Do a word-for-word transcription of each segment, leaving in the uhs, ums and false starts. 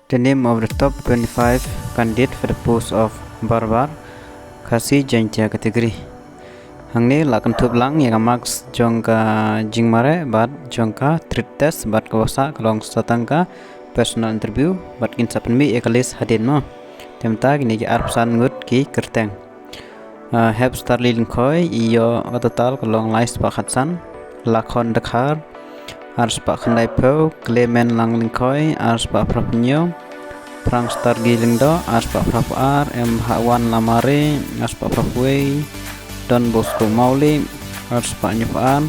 The name of the top twenty-five candidate for the post of Barbar, Khasi Jaintia category. Hangne la kynthup lang ïa ka marks jong ka jingmareh bad jong ka trade test bad kaba sah ka long sa tang ka personal interview bad kin sa pynmih ïa ka list hadien mo. Te mynta kine ki arphew san ngut ki kyrteng. Uh, Hep Starli Lyngkhoi, i ïoh ka total ka long lai spah khatsan. Lakhon Dkhar, ar spah khyndaiphew. Clement Lang Lyngkhoi, ar spah phraphew. Frank Stargi Lyngdoh, ar spah phraphew ar. M Bhawan Lamare, ar spah phraphew. Don Bosco Mawlieh, ar spah hynñiewphew ar.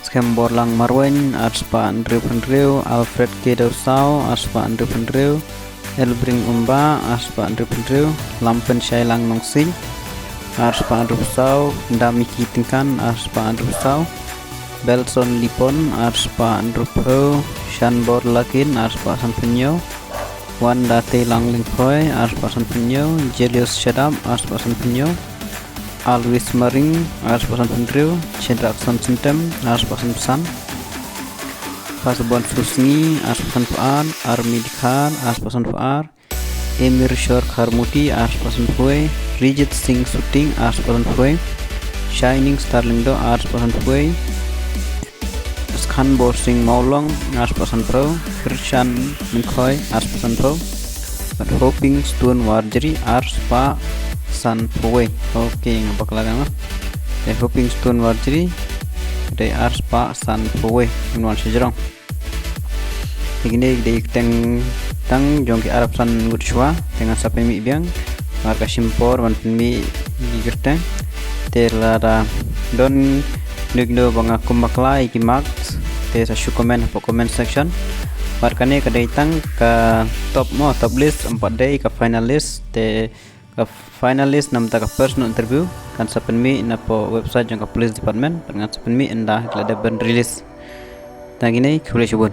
Skhem Borlang Marwein, ar spah hynriewphew hynriew. Alfred K Dewsaw, ar spah hynriewphew hynriew. Elbring Umba, ar spah hynriewphew hynriew. Lampen Shailang Nongsing, ar spah hynriewphew saw. Damiki Tyngkan, ar spah hynriewphew saw. Belson Lipon, ar spah hynriewphew. Shanbor Lakin, ar spah sanphew hynñiew. Wanda Teilang Lyngkhoi, ar spah sanphew hynñiew. Julius Shadap, ar spah sanphew hynñiew. Alwis Maring, ar spah sanphew hynriew. Chedrakson Syntem, ar spah sanphew san. Phasbon Susngi, ar spah sanphew ar. Armi Dkhar, ar spah sanphew ar. Emir Shor Kharmuti, ar spah sanphew wei. Rijit Singh Suting, ar spah sanphew wei. Shining Star Lyngdoh, ar spah sanphew wei. Skhanbor Singh Mawlong, ar spah sanphew. Krishan Lyngkhoi, ar spah sanphew. Bad Hoping Stone Warjri, ar spah sanphew wei. Okay, nga bakla ïa nga. Te Hoping Stone Warjri dei ar spah sanphew wei. Ngan wan sha jrong. Te kine ki dei ki kyrteng tang jong ki arphew san ngut shuwa. Te ngan sa pynmih biang namar ka shim por ban pynmih ki kyrteng. Te lada don kino kino ba nga kum bakla ïa ki marks, te sa shu comment hapoh comment section. Bad kane ka dei tang ka top mo, top list, ym pat dei ka final list. Te ka final list namar ka personal interview kan sa pynmih napoh website jong ka police department, bad ngan sa pynmih ynda la dep ban release. Tang kine, khublei shibun.